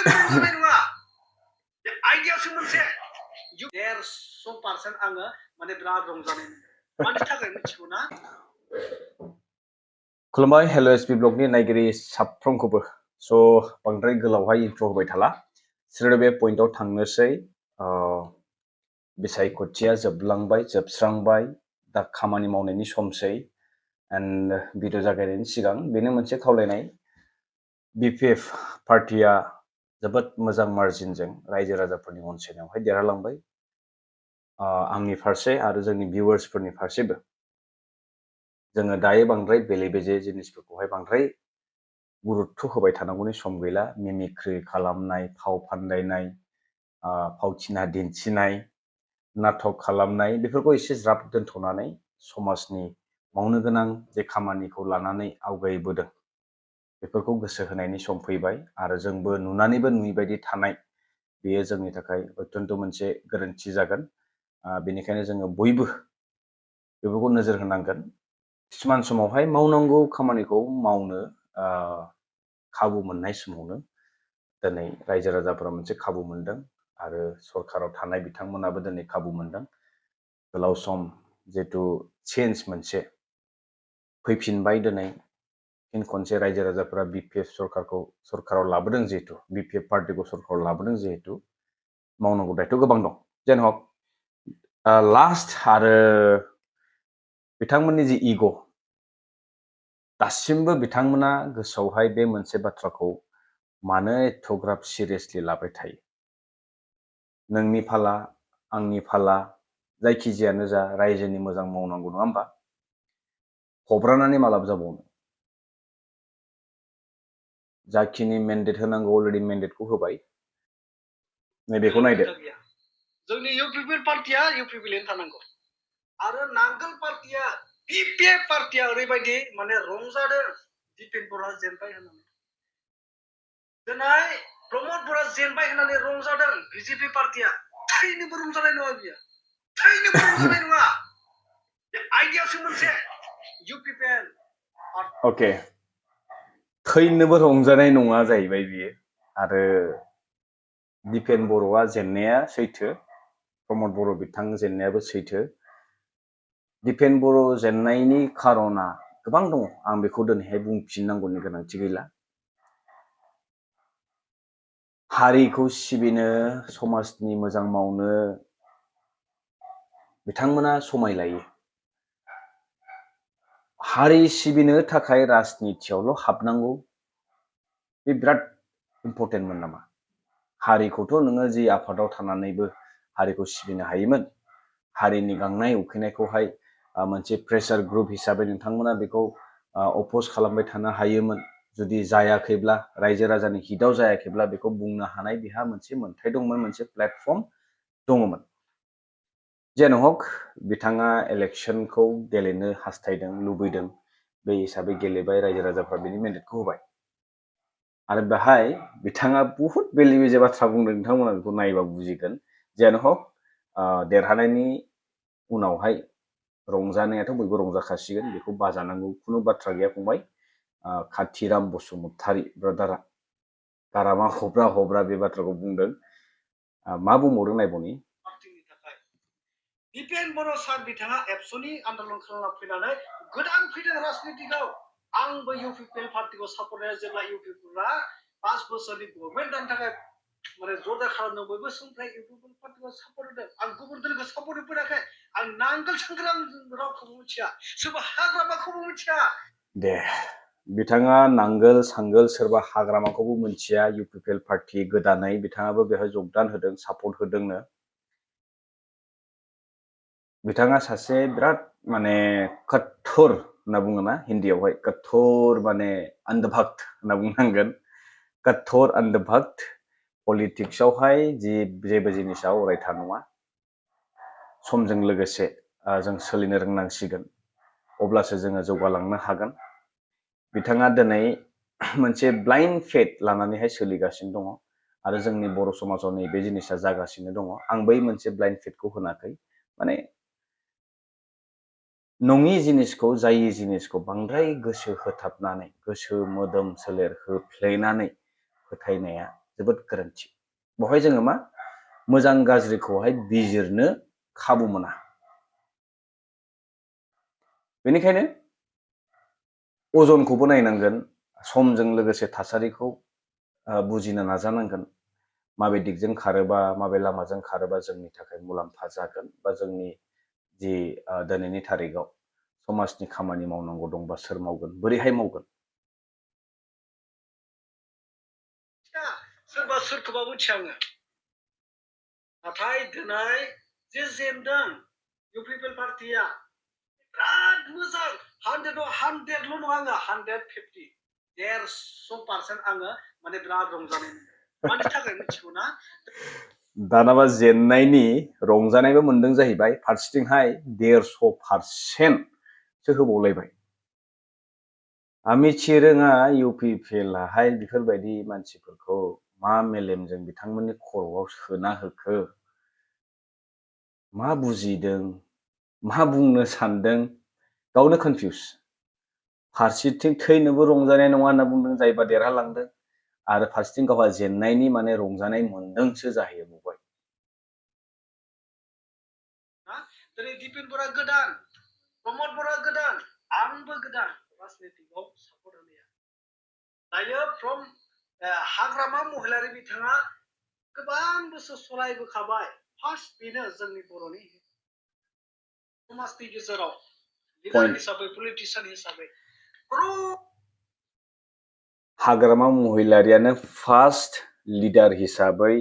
रंजानाय नङा आइडियासो मोनसे 150% आङो माने बिराद रंजानाय मानि थाखाय मिथिगौ ना खुलुमबाय हेलो एसपी ब्लगनि नायगिरि साफ्रोमखौबो स' बांद्राय गोलावहाय इन्ट्र' होबाय थाला सोरबा बे पइन्टआव थांनोसै बिसायख'थिया जोबस्रांबाय दा खामानि मावनायनि समसै एन्ड भिडिअ जागायनायनि सिगां बेनो मोनसे खावलायनाय बिपिएफ पार्टिया जोबोद मोजां मार्जिनजों रायजो राजाफोरनि अनसायनायावहाय देरहालांबाय आंनि फारसे आरो जोंनि भिउवार्सफोरनि फारसेबो जोङो दायो बांद्राय बेले बेजे जिनिसफोरखौहाय बांद्राय गुरुत्थ' होबाय थानांगौनि सम गैला मिमिक्रि खालामनाय फाव फान्दायनाय फावथिना दिन्थिनाय नाटक खालामनाय बेफोरखौ एसे ज्राब दोनथ'नानै समाजनि मावनो गोनां जे खामानिखौ लानानै आवगायबोदों बेफोरखौ गोसो होनायनि सम फैबाय आरो जोंबो नुनानैबो नुयैबायदि थानाय बेयो जोंनि थाखाय अत्यन्त मोनसे गोरोन्थि जागोन बेनिखायनो जोङो बयबो बेफोरखौ नोजोर होनांगोन किसुमान समावहाय मावनांगौ खामानिखौ मावनो खाबु मोननाय समावनो दिनै रायजो राजाफोरा मोनसे खाबु मोनदों आरो सरकाराव थानाय बिथांमोनाबो दिनै खाबु मोनदों गोलाव सम जिहेतु चेन्ज मोनसे फैफिनबाय दिनै फिन खनसे रायजो राजाफोरा बिपिएफ सरकाराव लाबोदों जिहेतु बिपिएफ पार्टिखौ सरकाराव लाबोदों जिहेतु मावनांगौ दायथ' गोबां दं जेन हक लास्ट आरो बिथांमोननि जि इग' दासिमबो बिथांमोना गोसोआवहाय बे मोनसे बाथ्राखौ मानो एथ'ग्राब सिरियासलि लाबाय थायो नोंनि फाला आंनि फाला जायखिजायानो जा रायजोनि मोजां मावनांगौ नङा होमबा हब्रानानै मालाब जाबावनो जाखिनि मेन्डेट होनांगौ अलरेडि मेन्डेटखौ होबाय नैबेखौ नायदो जोंनि इउपिपिएल पार्टिया इउपिपिएलैनो थानांगौ आरो नांगोल पार्टिया बिपिएफ पार्टिया ओरैबायदि माने रंजादों दिपेन बरा जेनबाय होननानै दिनै प्रमद बरा जेनबाय होननानै रंजादों बिजेपि पार्टिया थैनोबो रंजानाय नङा बियो थैनोबो रंजानाय नङा आइडियासो मोनसे इउपिपिएल अके थैनोबो रंजानाय नङा जाहैबाय बियो आरो दिपेन बर'आ जेननाया सैथो प्रमद बर' बिथां जेननायाबो सैथो दिपेन बर' जेननायनि खार'ना गोबां दङ आं बेखौ दिनैहाय बुंफिननांगौनि गोनांथि गैला हारिखौ सिबिनो समाजनि मोजां मावनो बिथांमोना समाय लायो हारि सिबिनो थाखाय राजनितियावल' हाबनांगौ बे बिराद इम्परटेन्टमोन नामा हारिखौथ' नोङो जि आफादाव थानानैबो हारिखौ सिबिनो हायोमोन हारिनि गांनाय उखैनायखौहाय मोनसे प्रेसार ग्रुप हिसाबै नोंथांमोना बेखौ अपोज खालामबाय थानो हायोमोन जुदि जायाखैब्ला रायजो राजानि हितआव जायाखैब्ला बेखौ बुंनो हानाय बिहा मोनसे मोन्थाय दंमोन मोनसे प्लेटफर्म दङमोन जेन हक बिथाङा इलेक्सनखौ गेलेनो हास्थायदों लुबैदों बे हिसाबै गेलेबाय रायजो राजाफ्रा बेनि मेन्डेटखौ होबाय आरो बेहाय बिथाङा बहुत बेले बेजे बाथ्रा बुंदों नोंथांमोना बेखौ नायबा बुजिगोन जेन हक देरहानायनि उनावहाय रंजानायाथ' बयबो रंजाखासिगोन बेखौ बाजानांगौ खुनु बाथ्रा गैया फंबाय खाथिराम बसुमतारी ब्रादारा गारामा हब्रा हब्रा बे बाथ्राखौ बुंदों मा बुंबावदों नायबावनि दिपेन बर' सार बिथाङा एबसुनि आन्दलन खालामना फैनानै गोदान फैदों राजनितिकआव आंबो इउपिपिएल पार्टिखौ सापर्ट होयो जेब्ला इउपिपिएलआ 5 बोसोरनि गभर्नमेन्ट दानो थाखाय माने जरदा खालामदों बयबो सुबुंफ्रा इउपिपिएल पार्टिखौ सापर्ट होदों आं गुबुन दोलोखौ सापर्ट होफेराखै आं नांगोल सांग्रां रावखौबो मिथिया सोरबा हाग्रामाखौबो मिथिया दे बिथाङा नांगोल सांगोल सोरबा हाग्रामाखौबो मिथिया इउपिपिएल पार्टि गोदानै बिथाङाबो बेहाय जगदान होदों सापर्ट होदोंनो बिथाङा सासे बिराद माने कठोर होनना बुङो ना हिन्दीयावहाय कठोर माने अंधभक्त होनना बुंनांगोन कठोर अंधभक्त पलिटिक्सआवहाय जेबो जिनिसा अरायथा नङा समजों लोगोसे जों सोलिनो रोंनांसिगोन अब्लासो जोङो जौगालांनो हागोन बिथाङा दिनै मोनसे ब्लाइन्ड फेथ लानानैहाय सोलिगासिनो दङ आरो जोंनि बर' समाजाव नैबे जिनिसा जागासिनो दङ आं बै मोनसे ब्लाइन्ड फेथखौ होनाखै माने नङि जिनिसखौ जायि जिनिसखौ बांद्राय गोसो होथाबनानै गोसो मोदोम सोलेर होफ्लेनानै फोथायनाया जोबोद गोरोन्थि बेवहाय जोङो मा मोजां गाज्रिखौहाय बिजिरनो खाबु मोना बेनिखायनो अजनखौबो नायनांगोन समजों लोगोसे थासारिखौ बुजिनो नाजानांगोन माबे दिगजों खारोबा माबे लामाजों खारोबा जोंनि थाखाय मुलाम्फा जागोन बा जोंनि जि दिनैनि थारिखआव समाजनि खामानि मावनांगौ दंबा सोर मावगोन बोरैहाय मावगोन सोरबा सोरखौबा मिथिया आङो नाथाय दिनै जे जेनदों इउ पिपल पार्टिया बिराद मोजां 100ल' नङा आङो 150 150% आङो माने बिराद रंजानाय मानि थाखाय मिथिगौ ना दानाबा जेननायनि रंजानायबो मोनदों जाहैबाय फारसेथिंहाय 150% सो होबावलायबाय मिथिनो रोङा इउ पि पि एल आहाय बेफोरबायदि मानसिफोरखौ मा मेलेमजों बिथांमोननि खर'आव सोना होखो मा बुजिदों मा बुंनो सानदों गावनो कनफिउस फारसेथिं थैनोबो रंजानाय नङा होनना बुंदों जायबा देरहालांदों आरो फारसेथिं गावहा जेननायनि माने रंजानाय मोनदोंसो जाहैयो बबाय दिनै दिपेन बरा गोदान प्रमद बरा गोदान आंबो गोदान राजनितिकआव सापर्ट होनाया दायो फ्रम हाग्रामा महिलारि बिथाङा गोबां बोसोर सलायबोखाबाय फार्स्ट बेनो जोंनि बर'नि समाजनि गेजेराव लिडार हिसाबै पलिटिशियान हिसाबै हाग्रामा महिलारियानो फार्स्ट लिडार हिसाबै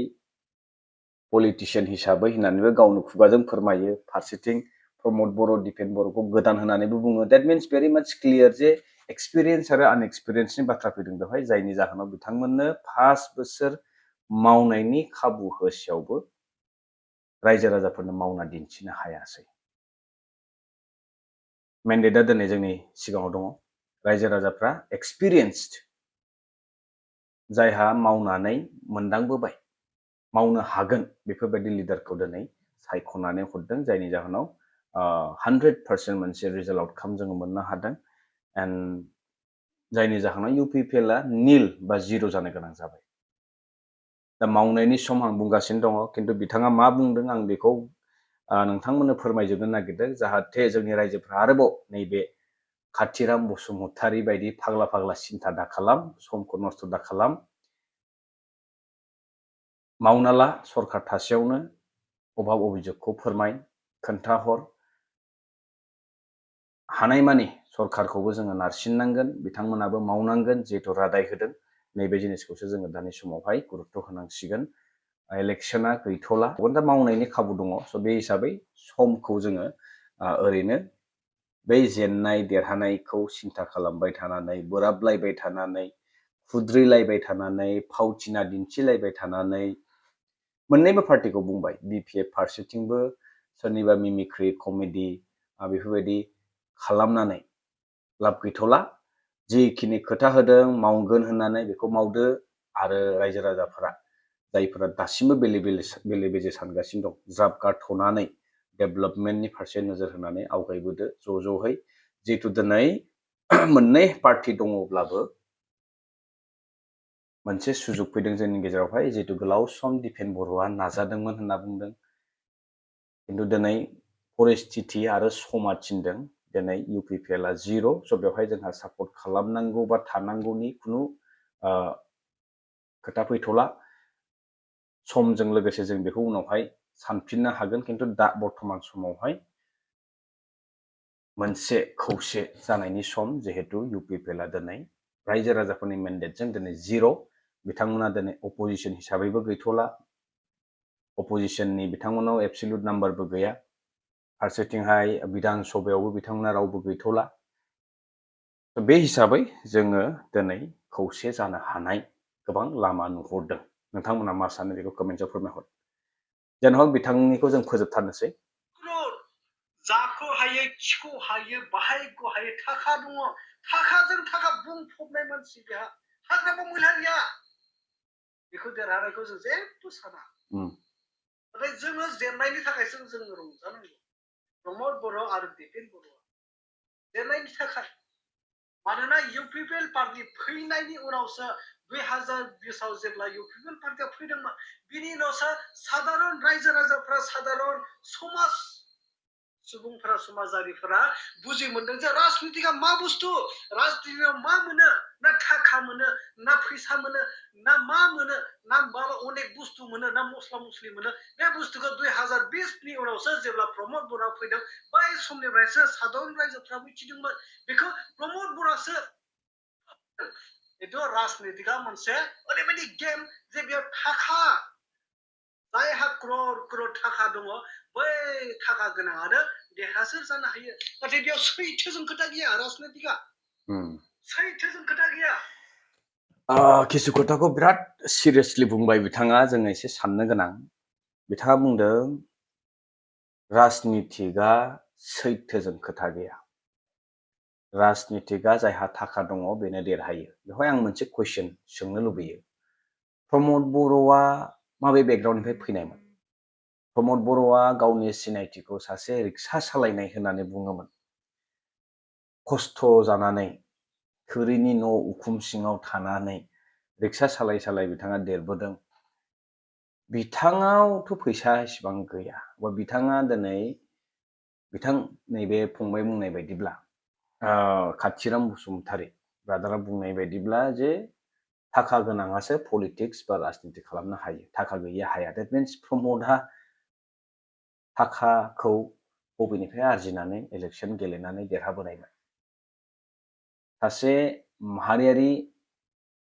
पलिटिशियान हिसाबै होननानैबो गावनो खुगाजों फोरमायो फारसेथिं प्रमद बर' दिपेन बर'खौ गोदान होननानैबो बुङो दैट मिन्स भेरि माच क्लियार जे एक्सपिरियेन्स आरो आनएक्सपिरियेन्सनि बाथ्रा फैदों बेवहाय जायनि जाहोनाव बिथांमोननो 5 बोसोर मावनायनि खाबु होसेयावबो रायजो राजाफोरनो मावना दिन्थिनो हायासै मेन्डेटआ दिनै जोंनि सिगाङाव दङ रायजो राजाफ्रा एक्सपिरियेन्सड जायहा मावनानै मोनदांबोबाय मावनो हागोन बेफोरबायदि लिडारखौ दिनै सायख'नानै हरदों जायनि जाहोनाव 100% मोनसे रिजाल्ट आउटकाम जोङो मोननो हादों एन्ड जायनि जाहोनाव इउ पि पि एलआ निल बा जिर' जानो गोनां जाबाय दा मावनायनि सम आं बुंगासिनो दङ खिन्थु बिथाङा मा बुंदों आं बेखौ नोंथांमोननो फोरमायजोबनो नागिरदों जाहाथे जोंनि रायजोफ्रा आरोबाव नैबे खाथिराम बसुमतारी बायदि फाग्ला फाग्ला सिन्था दाखालाम समखौ नस्थ' दाखालाम मावना ला सरकार थासेयावनो अभाब अभियोगखौ फोरमाय खोन्थाहर हानायमानि सरकारखौबो जोङो नारसिननांगोन बिथांमोनाबो मावनांगोन जिहेतु रादाय होदों नैबे जिनिसखौसो जोङो दानि समावहाय गुरुत्व होनांसिगोन इलेक्शना गैथ'ला दा मावनायनि खाबु दङ स' बे हिसाबै समखौ जोङो ओरैनो बै जेननाय देरहानायखौ सिन्था खालामबाय थानानै बोराबलायबाय थानानै खुद्रिलायबाय थानानै फावथिना दिन्थिलायबाय थानानै मोननैबो पार्टिखौ बुंबाय बिपिएफ फारसेथिंबो सोरनिबा मिमिक्रि कमेडि बेफोरबायदि खालामनानै लाब गैथ'ला जिखिनि खोथा होदों मावगोन होननानै बेखौ मावदो आरो रायजो राजाफोरा जायफोरा दासिमबो बेले बेजे सानगासिनो दं ज्राब गारथ'नानै डेभेलपमेन्टनि फारसे नोजोर होनानै आवगायबोदो ज' ज'है जिहेतु दिनै मोननै पार्टि दङब्लाबो मोनसे सुजुग फैदों जोंनि गेजेरावहाय जिहेतु गोलाव सम दिपेन बर'आ नाजादोंमोन होनना बुंदों खिन्थु दिनै परिस्थिति आरो समा थिनदों दिनै इउ पि पि एलआ जिर' स' बेवहाय जोंहा सापर्ट खालामनांगौ बा थानांगौनि खुनु खोथा फैथ'ला समजों लोगोसे जों बेखौ उनावहाय सानफिननो हागोन खिन्थु दा बर्थमान समावहाय मोनसे खौसे जानायनि सम जिहेतु इउ पि पि एलआ दिनै रायजो राजाफोरनि मेन्डेटजों दिनै जिर' बिथांमोना दिनै अपोजिसन हिसाबैबो गैथ'ला अपोजिसननि बिथांमोनाव एबसलिउट नाम्बारबो गैया फारसेथिंहाय बिधान सभायावबो बिथांमोना रावबो गैथ'ला बे हिसाबै जोङो दिनै खौसे जानो हानाय गोबां लामा नुहुरदों नोंथांमोना मा सानो बेखौ कमेन्टआव फोरमायहर जेन हक बिथांनिखौ जों फोजोबथारनोसै जाखौ हायो खिखौ हायो बाहायखौ हायो थाखा दङ थाखाजों थाखा बुंफबनाय मानसि बेहा हाग्रामा महिलारिया बेखौ देरहानायखौ जों जेबो साना नाथाय जोङो जेननायनि थाखायसो जोङो रंजानांगौ प्रमद बर' आरो दिपेन बर'आ जेननायनि थाखाय मानोना U P P L party फैनायनि उनावसो 2020 जेब्ला इउपिपिएल पार्टिया फैदोंमोन बिनि उनावसो साधारन रायजो राजाफ्रा साधारन समाज सुबुंफोरा समाजारिफोरा बुजि मोनदों जे राजनितिका मा बुस्थु राजनितियाव मा मोनो ना थाखा मोनो ना फैसा मोनो ना मा मोनो ना माबा अनेक बुस्थु मोनो ना मस्ला मस्लि मोनो बे बुस्थुखौ 2020 नि उनावसो जेब्ला प्रमोद बर'आ फैदों बै समनिफ्रायसो साधारन रायजोफ्रा मिथिदोंमोन बेखौ प्रमोद बर'आसो itu राजनितिका मोनसे ओरैबायदि गेम जे बेयाव थाखा जायहा क्रर क्रर थाखा दङ बै थाखा गोनाङानो देरहासार जानो हायो नाथाय बेयाव सैथोजों खोथा गैया राजनितिका सैथोजों खोथा गैया किसु खोथाखौ बिराद सिरियासलि बुंबाय बिथाङा जोङो एसे साननो गोनां बिथाङा बुंदों राजनितिका सैथोजों खोथा गैया राजनितिका जायहा थाखा दङ बेनो देरहायो बेवहाय आं मोनसे कुइसन सोंनो लुबैयो प्रमोद बर'आ माबे बेकग्राउन्डनिफ्राय फैनायमोन प्रमोद बर'आ गावनि सिनायथिखौ सासे रिक्सा सालायनाय होननानै बुङोमोन खस्थ' जानानै थोरिनि न' उखुम सिङाव थानानै रिक्सा सालाय सालाय बिथाङा देरबोदों बिथाङावथ' फैसा एसेबां गैया बा बिथाङा दिनै बिथां नैबे फंबाय बुंनाय बायदिब्ला काथिराम बसुमतारी ब्रादारा बुंनाय बायदिब्ला जे थाखा गोनाङासो पलिटिक्स बा राजनिति खालामनो हायो थाखा गैयिया हाया दैट मिन्स प्रमोदहा थाखाखौ बबेनिफ्राय आरजिनानै इलेक्सन गेलेनानै देरहाबोनायमोन सासे माहारियारि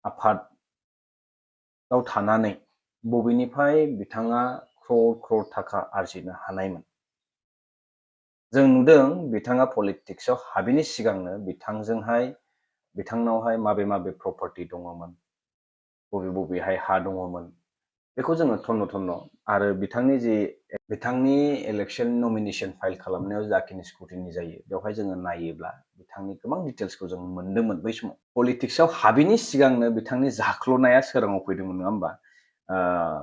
आफादाव थानानै बबेनिफ्राय बिथाङा क्रर क्रर थाखा आरजिनो हानायमोन जों नुदों बिथाङा पलिटिक्सआव हाबिनि सिगांनो बिथांनावहाय माबे माबे प्रपार्टि दङमोन बबे बबेहाय हा दङमोन बेखौ जोङो थन्न थन्न आरो बिथांनि इलेक्सन नमिनेशन फाइल खालामनायाव जाखिनि स्क्रुटिनि जायो बेवहाय जोङो नायोब्ला बिथांनि गोबां डिटेल्सखौ जों मोन्दोंमोन बै समाव पलिटिक्सआव हाबिनि सिगांनो बिथांनि जाख्ल'नाया सोराङाव फैदोंमोन नङा होमबा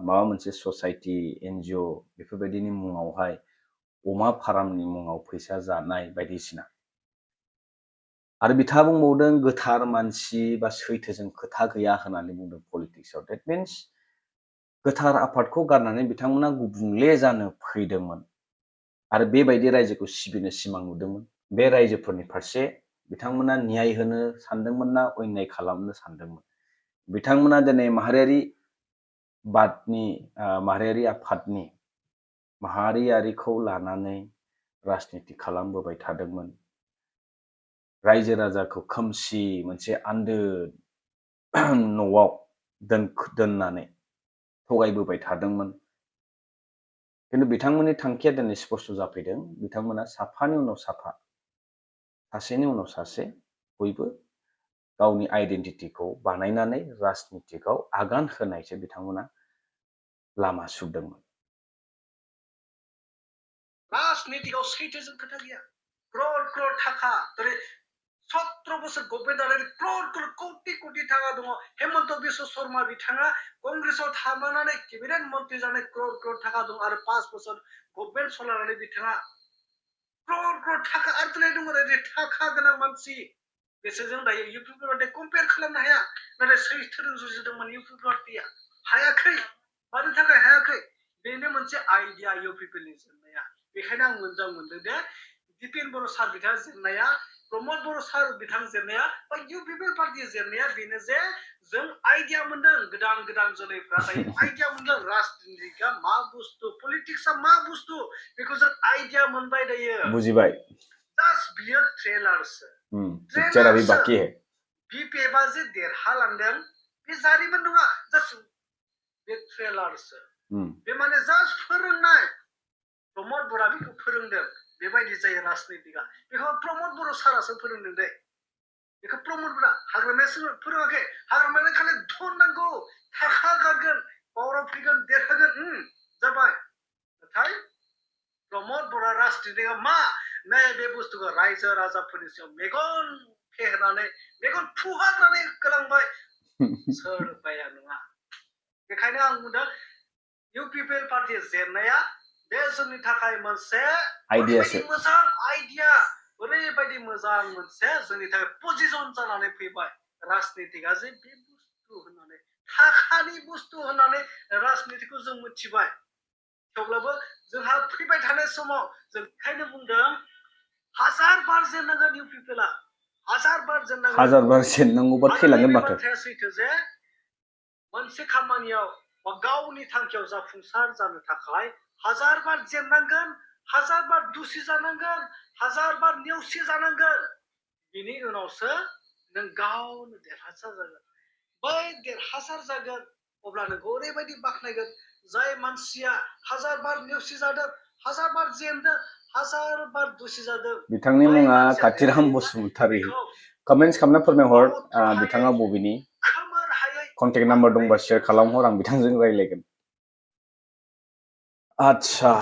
माबा मोनसे ससाइटि एनजिअ बेफोरबायदिनि मुङावहाय अमा फार्मनि मुङाव फैसा जानाय बायदिसिना आरो बिथाङा बुंबावदों गोथार मानसि बा सैथोजों खोथा गैया होननानै बुंदों पलिटिक्सआव दैट मिन्स गोथार आफादखौ गारनानै बिथांमोना गुबुंले जानो फैदोंमोन आरो बेबायदि रायजोखौ सिबिनो सिमां नुदोंमोन बे रायजोफोरनि फारसे बिथांमोना न्याय होनो सानदोंमोन ना अन्याय खालामनो सानदोंमोन बिथांमोना दिनै माहारियारि आफादनि माहारियारिखौ लानानै राजनिति खालामबोबाय थादोंमोन रायजो राजाखौ खोमसि मोनसे आन्दो न'आव दोननानै थगायबोबाय थादोंमोन खिन्थु बिथांमोननि थांखिया दिनै स्पष्ट जाफैदों बिथांमोना साफानि उनाव साफा सासेनि उनाव सासे बयबो गावनि आइडेन्टिटिखौ बानायनानै राजनितिकआव आगान होनायसो बिथांमोना लामा सुरदोंमोन राजनितिकआव सैथोजों खोथा गैया क्रर क्रर थाखा जेरै 17 बोसोर गभर्नमेन्ट जानानै क्रर क्रर कोटि कोटि थाखा दङ हेमन्त बिश्व शर्मा बिथाङा कंग्रेसआव थानानै केबिनेट मन्त्रि जानाय क्रर क्रर थाखा दङ आरो 5 बोसोर गभर्नमेन्ट सालायनानै बिथाङा क्रर क्रर थाखा आरजिनाय दङ आरो थाखा गोनां मानसि बिसोरजों दायो इउपिपि पार्टिया कम्पेयार खालामनो हाया नाथाय सैथोजों जुजिदोंमोन इउपिपि पार्टिया हायाखै मानो थाखाय हायाखै बेनो मोनसे आइडिया इउपिपिनि जेंनाया बेखायनो आं मोजां मोनदों दे दिपेन बर' सार बिथाङा जेंनाया प्रमोद बर' सार बिथां जेंनाया बा इउपिपि पार्टि जेंनाया बेनो जे जों आइडिया मोनदों गोदान गोदान जोलैफ्रा दायो आइडिया मोनदों राजनितिकआ मा बुस्थु पलिटिक्सआ मा बुस्थु बेखौ जों आइडिया मोनबाय दायो बुजिबाय जास्ट बियो ट्रेलारसो पिक्चर अभी बाकी है बिपिएफआ जे देरहालांदों बे जारिमिन नङा जास्ट बे ट्रेलारसो बे माने जास्ट फोरोंनाय प्रमोद बर'आ बेखौ फोरोंदों बेबायदि जायो राजनितिकआ बेखौ प्रमोद बर' सारासो फोरोंदों दे बेखौ प्रमोद बर'आ हाग्रामायासो फोरोङाखै हाग्रामायानो खालि धन नांगौ थाखा गारगोन पावाराव फैगोन देरहागोन जाबाय नाथाय प्रमोद बर'आ राजनितिकआ मा बे बुस्थुखौ रायजो राजाफोरनि सायाव मेगन फेहेरनानै मेगन फुहारनानै होलांबाय सोरबाया नङा बेखायनो आं बुंदों इउपिपिएल पार्टि जेननाया बे जोंनि थाखाय मोनसे ओरैबायदि मोजां आइडिया ओरैबायदि मोजां मोनसे जोंनि थाखाय पजिसन जानानै फैबाय राजनितिकआ जे बे बुस्थु होननानै थाखानि बुस्थु होननानै राजनितिखौ जों मिथिबाय थेवब्लाबो जोंहा फैबाय थानाय समाव जों ओंखायनो बुंदों हाजार बार जेननांगोन इउ पिपिएलआ हाजार बार जेननांगोन हाजार बार जेननांगौबा आरो थैलांगोन नैबे माथो बाथ्राया सैथो जे मोनसे खामानियाव बा गावनि थांखियाव जाफुंसार जानो थाखाय हाजार बार जेननांगोन हाजार बार दुसि जानांगोन हाजार बार नेवसि जानांगोन बिनि उनावसो नों गावनो देरहासार जागोन बै देरहासार जागोन अब्ला नोंखौ ओरैबायदि बाख्नायगोन जाय मानसिया हाजार बार नेवसि जादों हाजार बार जेनदों हाजार बार दुसि जादों बिथांनि बै मुङा मानसिया कातिराम देरहायोब्ला बसुमतारी बेखौ कमेन्ट्स खालामना फोरमायहर रावथ्र' बिथाङा हायै बबेनि खोमोर हायै कन्टेक्ट नाम्बार दंबा शेयार खालामहर आं बिथांजों रायज्लायगोन आच्छा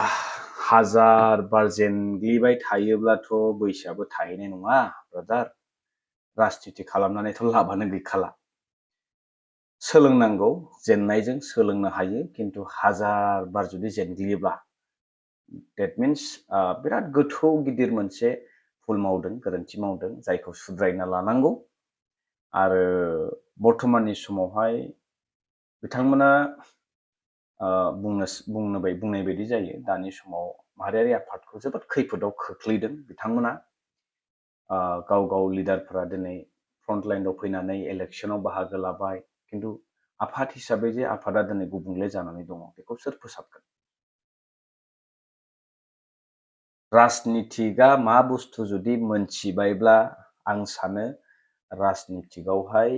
हाजार बार जेनग्लिबाय थायोब्लाथ' बैसोआबो थाहैनाय नङा ब्रादार राजनिति खालामनानैथ' लाबानो गैखाला सोलोंनांगौ जेननायजों सोलोंनो हायो खिन्थु हाजार बार जुदि जेनग्लियोब्ला डेट मिन्स बिराद गोथौ गिदिर मोनसे भुल मावदों गोरोन्थि मावदों जायखौ सुद्रायना लानांगौ आरो बर्थमाननि समावहाय बिथांमोना बुंनाय बायदि जायो दानि समाव माहारियारि आफादखौ जोबोद खैफोदाव खोख्लैदों बिथांमोना गाव गाव लिडारफोरा दिनै फ्रन्ट लाइनाव फैनानै इलेक्सनाव बाहागो लाबाय खिन्थु आफाद हिसाबै जे आफादा दिनै गुबुंले जानानै दङ बेखौ सोर फोसाबगोन राजनितिकआ मा बुस्थु जुदि मोनथिबायब्ला आं सानो राजनितिकआवहाय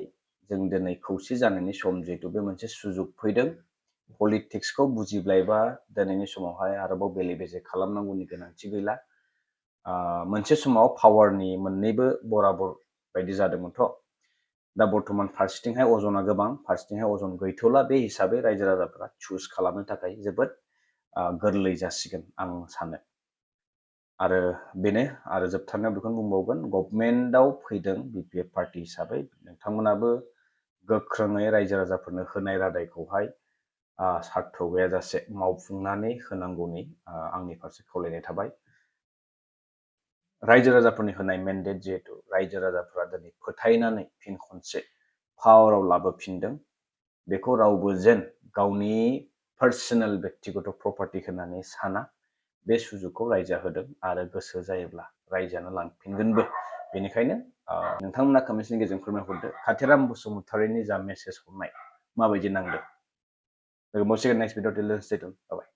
जों दिनै खौसे जानायनि सम जिहेतु बे मोनसे सुजुग फैदों पलिटिक्सखौ बुजिब्लायबा दिनैनि समावहाय आरोबाव बेले बेजे खालामनांगौनि गोनांथि गैला मोनसे समाव पावारनि मोननैबो बराबर बायदि जादोंमोनथ' दा बर्थमान फारसेथिंहाय अजना गोबां फारसेथिंहाय अजन गैथ'ला बे हिसाबै रायजो राजाफोरा चुज खालामनो थाखाय जोबोद गोरलै जासिगोन आं सानो आरो बेनो आरो जोबथारनायाव बेखौनो बुंबावगोन गभर्नमेन्टआव फैदों बिपिएफ पार्टी हिसाबै नोंथांमोनाबो गोख्रोङै रायजो राजाफोरनो होनाय रादायखौहाय सार्थ गैयाजासे मावफुंनानै होनांगौनि आंनि फारसे खावलायनाय थाबाय रायजो राजाफोरनि होनाय मेन्डेट जिहेतु रायजो राजाफोरा दिनै फोथायनानै फिन खनसे पावाराव लाबोफिनदों बेखौ रावबो जेन गावनि पार्सनेल व्यक्तिगत प्रपार्टि होननानै साना बे सुजुगखौ रायजोआ होदों आरो गोसो जायोब्ला रायजोआनो लांफिनगोनबो बेनिखायनो नोंथांमोना कमेन्ट्सनि गेजेरजों फोरमायहरदो कातिराम बसुमतारीनि जा मेसेज हरनाय माबायदि नांदों लोगो मोनसिगोन नेक्स्ट भिडिअ टिल देन स्टे टिउन बाय